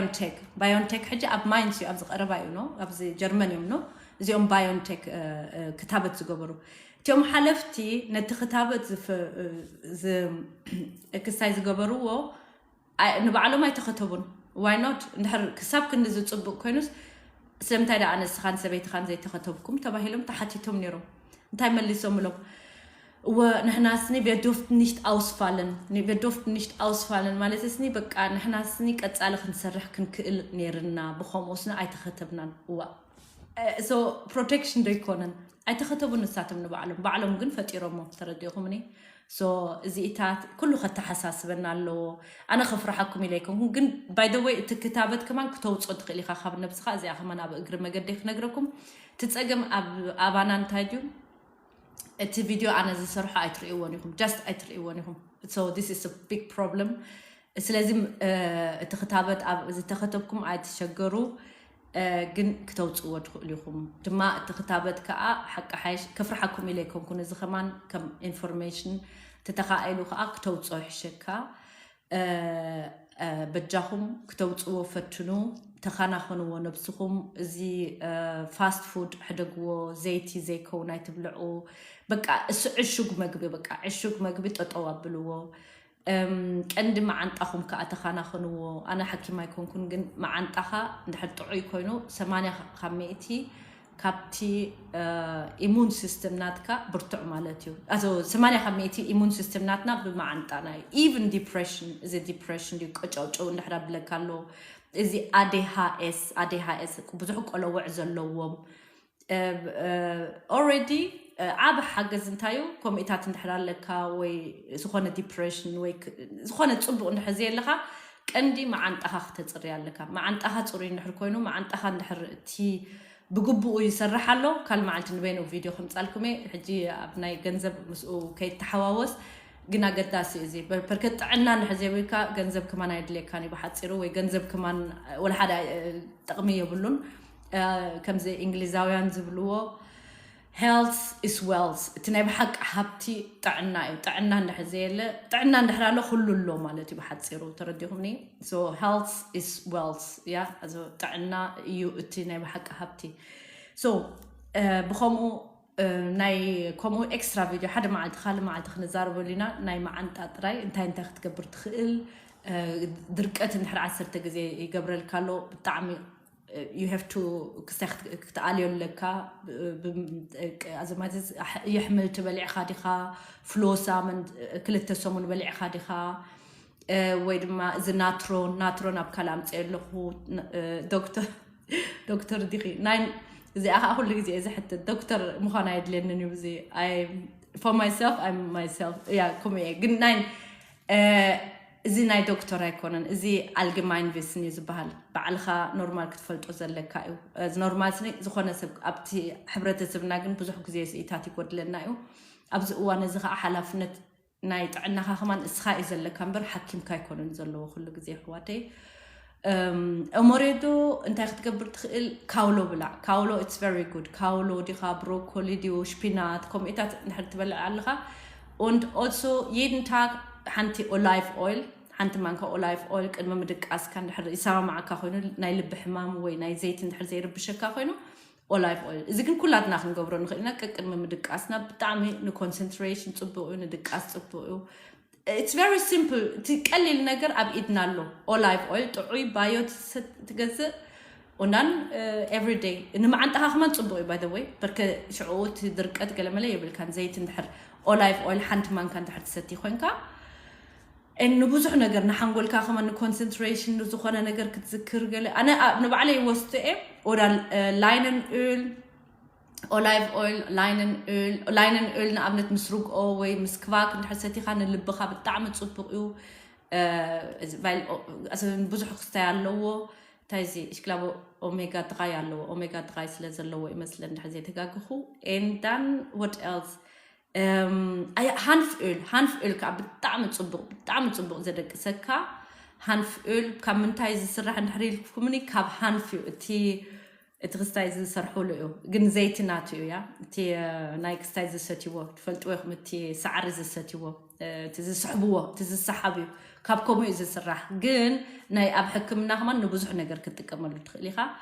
ባዮንቴክ ባዮንቴክ ሕጂ ኣብ ማይንስ እዩ፣ ኣብዚ ቀረባ እዩ ኖ፣ ኣብዚ ጀርመን እዮም ኖ፣ እዚኦም ባዮንቴክ ክታበት ዝገበሩ። እቲኦም ሓለፍቲ ነቲ ክታበት ክስታይ ዝገበርዎ ንባዕሎም ኣይተኸተቡን። ዋይ ኖት? እንድሕር ክሳብ ክንዲ ዝፅቡቅ ኮይኑስ ስለምንታይ ደኣ ንስኻን ሰበይትኻን ዘይተኸተብኩም ተባሂሎም ተሓቲቶም ነይሮም። እንታይ መሊሶምሎም? እወ ንሕናስኒ ቬዶፍት ኒሽት ኣውስፋልን ቬዶፍት ኒሽት ኣውስፋልን ማለት ስኒ በቃ ንሕናስኒ ቀጻሊ ክንሰርሕ ክንክእል ነይርና፣ ብኸምኡ ስኒ ኣይተኸተብናን። እዋ ሶ ፕሮቴክሽን ዶ ይኮነን? ኣይተኸተቡን ንሳቶም ንባዕሎም፣ ባዕሎም ግን ፈጢሮሞ። ተረዲእኹምኒ? ሶ እዚኢታት ኩሉ ከተሓሳስበና ኣለዎ። ኣነ ከፍርሓኩም ኢለ ኣይኮንኩን፣ ግን ባይ ወይ እቲ ክታበት ከማን ክተውፅኦ ትኽእል ኢኻ ካብ ነብስኻ። እዚኣ ከማን ኣብ እግሪ መገዲ ክነግረኩም። እቲ ፀገም ኣብ ኣባና እንታይ ድዩ? እቲ ቪድዮ ኣነ ዝሰርሖ ኣይትርእይዎን ኢኹም፣ ጃስት ኣይትርእይዎን ኢኹም። So this is a big problem። ስለዚ እቲ ክታበት ኣብ ዝተኸተብኩም ኣይትሸገሩ፣ ግን ክተውፅዎ ትኽእሉ ኢኹም። ድማ እቲ ክታበት ከዓ ሓቂ ሓይሽ ከፍርሓኩም ኢለ ኣይኮንኩን። እዚ ከማን ከም ኢንፎርሜሽን ተተኻኢሉ ከዓ ክተውፅኦ ይሕሸካ። በጃኹም ክተውፅዎ ፈትኑ፣ ተኸናኸንዎ ነብስኹም። እዚ ፋስት ፉድ ሕደግዎ፣ ዘይቲ ዘይከውን ኣይትብልዑ። በቃ እሱ ዕሹግ መግቢ በቃ ዕሹግ መግቢ ጠጠው ኣብልዎ። ቀንዲ መዓንጣኹም ከዓ ተኸናኸንዎ። ኣነ ሓኪም ኣይኮንኩን፣ ግን መዓንጣኻ እንድሕር ጥዑይ ኮይኑ ሰማንያ ካብ ሚእቲ ካብቲ ኢሙን ሲስተም ናትካ ብርቱዕ ማለት እዩ። ኣዞ ሰማንያ ካብ ሚእቲ ኢሙን ሲስተም ናትና ብመዓንጣና እዩ። ኢቭን ዲፕሬሽን፣ እዚ ዲፕሬሽን ድዩ ቀጫውጨው እንድሕር ኣብለካ ኣሎ። እዚ ኣዴሃኤስ ኣዴሃኤስ ብዙሕ ቆለውዕ ዘለዎም ኦረዲ ዓብ ሓገዝ እንታዩ? ኮሚታት እንድሕር ኣለካ ወይ ዝኾነ ዲፕሬሽን ወይ ዝኾነ ፅቡቅ እንድሕር ዘየለካ ቀንዲ መዓንጣኻ ክተፅሪ ኣለካ። መዓንጣኻ ፅሩይ እንድሕር ኮይኑ መዓንጣኻ እንድሕር እቲ ብግቡኡ ይሰርሕ ኣሎ። ካል መዓልቲ ንበይኑ ቪድዮ ከምፃልኩም እየ። ሕጂ ኣብ ናይ ገንዘብ ምስኡ ከይተሓዋወስ ግን ኣገዳሲ እዚ በርከት ጥዕና እንድሕር ዘይብልካ ገንዘብ ከማን ኣይድልየካን እዩ ብሓፂሩ፣ ወይ ገንዘብ ከማን ወላ ሓደ ጥቕሚ የብሉን። ከምዚ እንግሊዛውያን ዝብልዎ health is wealth፣ እቲ ናይ ብሓቂ ሃብቲ ጥዕና እዩ። ጥዕና እንድሕር ዘየለ፣ ጥዕና እንድሕር ኣሎ ኩሉ ኣሎ ማለት እዩ ብሓፂሩ። ተረዲኹምኒ? So health is wealth፣ ያ ጥዕና እዩ እቲ ናይ ብሓቂ ሃብቲ። So ብከምኡ ናይ ከምኡ ኤክስትራ ቪድዮ ሓደ መዓልቲ ካልእ መዓልቲ ክንዛረበሉ ኢና። ናይ መዓንጣ ጥራይ እንታይ እንታይ ክትገብር ትኽእል? ድርቀት እንድሕር ዓሰርተ ግዜ ይገብረልካ ኣሎ ብጣዕሚ you have to ክስታይ ክትኣልዮ ኣለካ። ኣዘማት የሕምልቲ በሊዕካ ዲኻ? ፍሎሳ ክልተ ሰሙን በሊዕካ ዲኻ? ወይ ድማ እዚ ናትሮን ናትሮን ኣብ ካልእ ኣምፅኦ ኣለኹ። ዶክተር ዶክተር ዲኺ ናይ እዚኣ ከዓ ኩሉ ግዜ እየ ዝሕትት። ዶክተር ምዃን ኣየድልየንን እዩ። እዚ for myself I'm myself እያ ከምኡ እየ። ግን ናይ እዚ ናይ ዶክተር ኣይኮነን፣ እዚ ኣልግማይን ቪስን እዩ ዝበሃል። ባዕልኻ ኖርማል ክትፈልጦ ዘለካ እዩ። እዚ ኖርማል ስኒ ዝኾነ ሰብ ኣብቲ ሕብረተሰብና ግን ብዙሕ ግዜ ስኢታት ይጎድለና እዩ። ኣብዚ እዋን እዚ ከዓ ሓላፍነት ናይ ጥዕናኻ ከማን እስኻ እዩ ዘለካ እምበር ሓኪምካ ኣይኮነን ዘለዎ ኩሉ ግዜ ኣሕዋተይ። እሞሬዶ እንታይ ክትገብር ትኽእል? ካውሎ ብላዕ። ካውሎ it's very good። ካውሎ ዲኻ ብሮኮሊ ድዩ ሽፒናት ከምኡታት እንድሕር ትበልዕ ኣለኻ። Und also jeden Tag ሓንቲ ኦላይቭ ኦይል፣ ሓንቲ ማንካ ኦላይቭ ኦይል ቅድሚ ምድቃስካ እንድሕር ይሰማማዓካ ኮይኑ፣ ናይ ልቢ ሕማም ወይ ናይ ዘይቲ እንድሕር ዘይርብሸካ ኮይኑ ኦላይቭ ኦይል። እዚ ግን ኩላትና ክንገብሮ ንኽእል ኢና። ቀቅድሚ ምድቃስና ብጣዕሚ ንኮንሰንትሬሽን ፅቡቅ እዩ፣ ንድቃስ ፅቡቅ እዩ። It's very simple። እቲ ቀሊል ነገር ኣብ ኢድና ኣሎ። ኦላይቭ ኦይል ጥዑይ ባዮ ትገዝእ ኦናን ኤቭሪደይ ንመዓንጣኻ ከማን ፅቡቅ እዩ። By the way በርከ ሽዑ እቲ ድርቀት ገለመለ የብልካን። ዘይቲ እንድሕር ኦላይቭ ኦይል ሓንቲ ማንካ እንድሕር ትሰቲ ኮይንካ ንብዙሕ ነገር ንሓንጎልካ ከማን ንኮንሰንትሬሽን ንዝኾነ ነገር ክትዝክር ገለ ኣነ ንባዕለይ ይወስዶ እየ። ኦዳ ላይነን ኦይል ኦላይቭ ኦይል ላይነን ኦይል ላይነን ኦይል ንኣብነት ምስ ርግኦ ወይ ምስ ክባክ እንድሕር ሰቲኻ ንልብኻ ብጣዕሚ ፅቡቅ እዩ። ብዙሕ ክስታይ ኣለዎ። እንታይ እዚ ሽክላቦ ኦሜጋ ድራይ ኣለዎ። ኦሜጋ ድራይ ስለ ዘለዎ ይመስለ እንድሕር ዘይተጋግኹ። And then what else? ሃንፍ ኦይል ሃንፍ ኦይል ከዓ ብጣዕሚ ፅቡቅ ብጣዕሚ ፅቡቅ ዘደቅሰካ። ሃንፍ ኦይል ካብ ምንታይ ዝስራሕ እንድሕር ኢልኩምኒ ካብ ሃንፍ እዩ እቲ እቲ ክስታይ ዝሰርሕሉ እዩ። ግን ዘይቲ ናቱ እዩ ያ እቲ ናይ ክስታይ ዝሰትይዎ ትፈልጥዎ ኢኹም። እቲ ሳዕሪ ዝሰትይዎ እቲ ዝስሕብዎ እቲ ዝሰሓብ እዩ። ካብ ከምኡ እዩ ዝስራሕ። ግን ናይ ኣብ ሕክምና ከማን ንብዙሕ ነገር ክትጥቀመሉ ትኽእል ኢኻ።